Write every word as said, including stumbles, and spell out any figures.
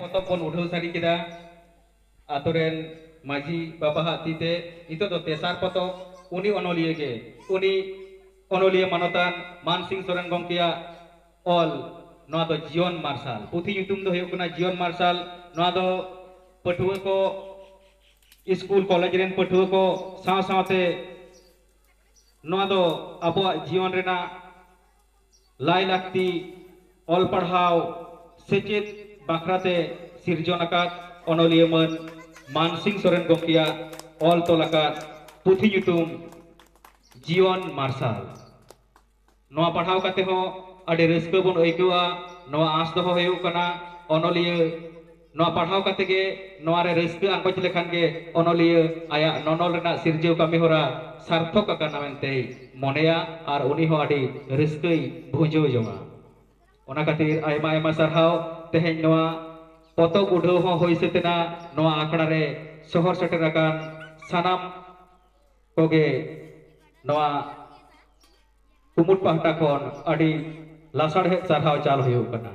ᱯᱚᱛᱚᱵ ᱵᱚᱱ ᱩᱰᱷᱟᱹᱣ ᱥᱟᱹᱨᱤ ᱠᱮᱫᱟ ᱟᱛᱳ ᱨᱮᱱ ᱢᱟᱹᱡᱷᱤ ᱵᱟᱵᱟᱣᱟᱜ ᱛᱤ ᱛᱮ᱾ ᱱᱤᱛᱚᱜ ᱫᱚ ᱛᱮᱥᱟᱨ ᱯᱚᱛᱚᱵ ᱩᱱᱤ ᱚᱱᱚᱞᱤᱭᱟᱹ ᱜᱮ, ᱩᱱᱤ ᱚᱱᱚᱞᱤᱭᱟᱹ ᱢᱟᱱᱚᱛᱟᱱ ᱢᱟᱱ ᱥᱤᱝ ᱥᱚᱨᱮᱱ ᱜᱚᱢᱠᱮᱭᱟᱜ ᱚᱞ, ᱱᱚᱣᱟ ᱫᱚ ᱡᱤᱭᱚᱱ ᱢᱟᱨᱥᱟᱞ᱾ ᱯᱩᱛᱷᱤ ᱧᱩᱛᱩᱢ ᱫᱚ ᱦᱩᱭᱩᱜ ᱠᱟᱱᱟ ᱡᱤᱭᱚᱱ ᱢᱟᱨᱥᱟᱞ᱾ ᱱᱚᱣᱟ ᱫᱚ ᱯᱟᱹᱴᱷᱩᱣᱟᱹ ᱠᱚ, ᱥᱠᱩᱞ ᱠᱚᱞᱮᱡᱽ ᱨᱮᱱ ᱯᱟᱹᱴᱷᱩᱣᱟᱹ ᱠᱚ ᱥᱟᱶ ᱥᱟᱶᱛᱮ ᱱᱚᱣᱟ ᱫᱚ ᱟᱵᱚᱣᱟᱜ ᱡᱤᱭᱚᱱ ᱨᱮᱱᱟᱜ ᱞᱟᱭ ᱞᱟᱹᱠᱛᱤ, ᱚᱞ ᱯᱟᱲᱦᱟᱣ, ᱥᱮᱪᱮᱫ ᱵᱟᱠᱷᱨᱟᱛᱮ ᱥᱤᱨᱡᱚᱱ ᱟᱠᱟᱫ ᱚᱱᱚᱞᱤᱭᱟᱹ ᱢᱟᱹᱱ ᱢᱟᱱ ᱥᱤᱝ ᱥᱚᱨᱮᱱ ᱜᱚᱢᱠᱮᱭᱟᱜ ᱚᱞ ᱛᱚᱞ ᱟᱠᱟᱫ ᱯᱩᱛᱷᱤ ᱧᱩᱛᱩᱢ ᱡᱤᱭᱚᱱ ᱢᱟᱨᱥᱟᱞ᱾ ᱱᱚᱣᱟ ᱯᱟᱲᱦᱟᱣ ᱠᱟᱛᱮ ᱦᱚᱸ ᱟᱹᱰᱤ ᱨᱟᱹᱥᱠᱟᱹ ᱵᱚᱱ ᱟᱹᱭᱠᱟᱹᱣᱟ᱾ ᱱᱚᱣᱟ ᱟᱸᱥ ᱫᱚᱦᱚ ᱦᱩᱭᱩᱜ ᱠᱟᱱᱟ, ᱚᱱᱚᱞᱤᱭᱟᱹ ᱱᱚᱣᱟ ᱯᱟᱲᱦᱟᱣ ᱠᱟᱛᱮ ᱜᱮ, ᱱᱚᱣᱟ ᱨᱮ ᱨᱟᱹᱥᱠᱟᱹ ᱟᱸᱜᱚᱪ ᱞᱮᱠᱷᱟᱱ ᱜᱮ ᱚᱱᱚᱞᱤᱭᱟᱹ ᱟᱭᱟᱜ ᱱᱚᱱᱚᱞ ᱨᱮᱱᱟᱜ ᱥᱤᱨᱡᱟᱹᱣ ᱠᱟᱹᱢᱤ ᱦᱚᱨᱟ ᱥᱟᱨᱛᱷᱚᱠ ᱟᱠᱟᱱᱟ ᱢᱮᱱᱛᱮᱭ ᱢᱚᱱᱮᱭᱟ ᱟᱨ ᱩᱱᱤ ᱦᱚᱸ ᱟᱹᱰᱤ ᱨᱟᱹᱥᱠᱟᱹᱭ ᱵᱷᱩᱸᱡᱟᱹᱣ ᱡᱚᱝᱟ᱾ ᱚᱱᱟ ᱠᱷᱟᱹᱛᱤᱨ ᱟᱭᱢᱟ ᱟᱭᱢᱟ ᱥᱟᱨᱦᱟᱣ᱾ ᱛᱮᱦᱮᱧ ᱱᱚᱣᱟ ᱯᱚᱛᱚᱵ ᱩᱰᱷᱟᱹᱣ ᱦᱚᱸ ᱦᱩᱭ ᱥᱟᱹᱛ ᱮᱱᱟ᱾ ᱱᱚᱣᱟ ᱟᱠᱷᱲᱟ ᱨᱮ ᱥᱚᱦᱚᱨ ᱥᱮᱴᱮᱨ ᱟᱠᱟᱱ ᱥᱟᱱᱟᱢ ᱠᱚᱜᱮ ᱱᱚᱣᱟ ᱠᱩᱢᱩᱴ ᱯᱟᱦᱴᱟ ᱠᱷᱚᱱ ᱟᱹᱰᱤ ᱞᱟᱥᱟᱲᱦᱮᱫ ᱥᱟᱨᱦᱟᱣ ᱪᱟᱞ ᱦᱩᱭᱩᱜ ᱠᱟᱱᱟ᱾